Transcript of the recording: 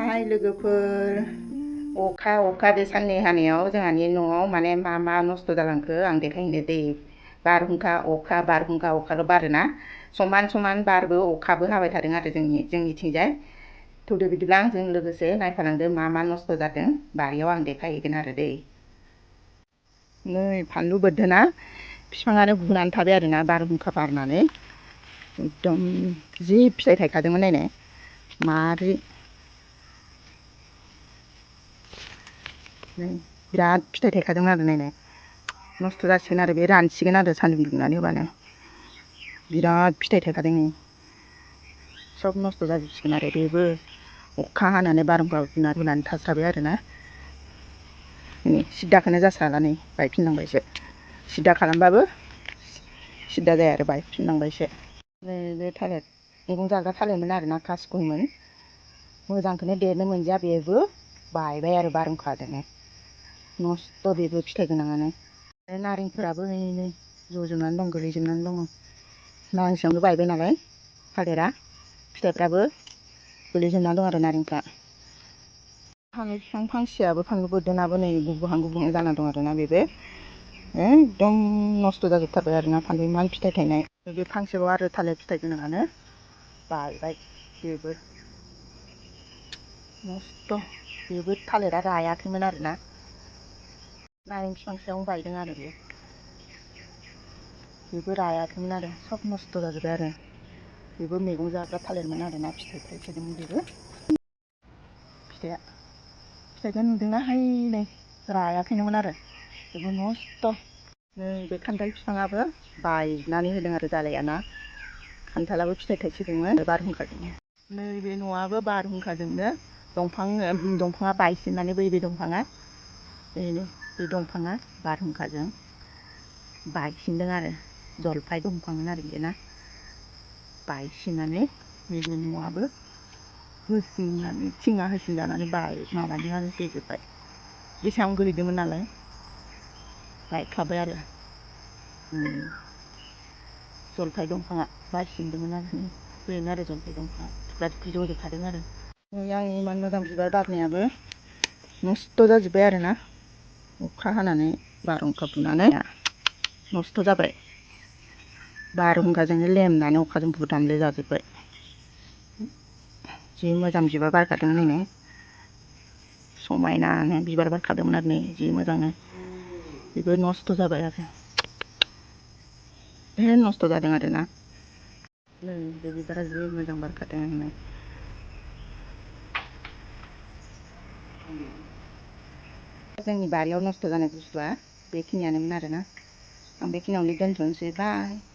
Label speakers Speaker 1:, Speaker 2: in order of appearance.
Speaker 1: हाय लोगोफोर, अखा बे साननै हानायाव जोंहानि न'आव माने मा नस्थ' जालांखो आं देखायनो दै। बारहुंखा अखाल' बारोना समान समान बारबो अखाबो हाबाय थादों आरो जोंनिथिंजाय। थौदो बिदिब्ला आंजों लोगोसे नायफालांदो मा नस्थ' जादों बारियाव आं देखायहैगोन आरो दै। नै फानलु बोरदोना बिफाङानो गुनानै थाबाय आरोना बारहुंखा बारनानै एकदम जि फिथाइ थायखादोंमोन नायनाय मारै बिराद फिथाइ थायखादोंमोन आरो नायनाय नस्थ' जासिगोन आरो बे रानसिगोन आरो सान्दुं दुंनानै होबानो बिराद फिथाइ थायखादों नै सब नस्थ' जाजोबसिगोन आरो बेबो अखा हानानै बारहुंखा बुनानै थास्राबाय आरोना नै सिद्दाखौनो जास्राला नै बायफिनलांबायसो सिद्दा खालामबाबो सिद्दा जाया आरो बायफिनलांबायसो। नै बे थालिर मैगं जाग्रा थालिरमोन आरोना कासकलमोन मोजांखौनो देरनो मोनदिया बेबो बायबाय आरो बारहुंखाजोंनो नस्थ' बेबो फिथाइ गोनाङानो। नारेंफोराबो नै जजोबनानै दं गोलैजोबनानै दङ नारें सायावनो बायबाय नालाय थालिरा फिथाइफ्राबो गोलैजोबनानै दं आरो नारेंफ्रा। फानलु बिफां फांसेयाबो फानलु बोरदोनाबो नै गुबुहां जाना दं आरोना बेबो एकदम नस्थ' जाजोबथारबाय आरोना फानलु इमान फिथाइ थायनाय। बे फांसेयाव आरो थालिर फिथाइ गोनाङानो बायबाय बेबो नस्थ' बेबो थालिरा रायाखैमोन आरोना नारें बिफां सायावनो बायदों आरो बेबो रायाखैमोन आरो सब नस्थ' जाजोब्बाय आरो बेबो मैगं जाग्रा थालिरमोन आरोना फिथाइ थायसोदोंमोन बेबो फिथाइखौ नुदोंना हाय नै रायाखैनोमोन आरो बेबो नस्थ'। नै बे खान्थाल बिफाङाबो बायनानै होदों आरो दालायाना खान्थालाबो फिथाइ थायसोदोंमोन बारहुंखाजोंनो। नैबे न'आबो बारहुंखाजोंनो दंफाङा बायसिननानै बे दंफाङा बे दंफाङा बारहुंखाजों बायसिनदों आरो जलफाय दंफांमोन आरो बेना बायसिननानै नैबे न'आबो होसिननानै थिङा होसिनजानानै माबादों आरो होजोब्बाय बे सायावनो गोलैदोंमोन नालाय बायख्लाबबाय आरो जलफाय दंफाङा बायसिनदोंमोन आरो बेनो आरो जलफाय दंफाङा थुख्रा थुख्रि जजोबखादों आरो आंनि इमान मोजां बिबार बारनायाबो नस्थ' जाजोब्बाय आरोना अखा हानानै बारहुंखा बुनानै नस्थ' जाबाय बारहुंखाजोंनो लेमनानै अखाजों बुदामले जाजोब्बाय। जि मोजां बिबार बारखादों नै समायनानो बिबार बारखादोंमोन आरो नै जि मोजांनो बेबो नस्थ' जाबाय आरो बे नस्थ' जादों आरोना नै बे बिबारा जि मोजां बारखादों आंनो जोंनि बारियाव नस्थ' जानाय बुस्थुआ बेखिनियानोमोन आरोना आं बेखिनियावनो दोनथ'नोसै बाय।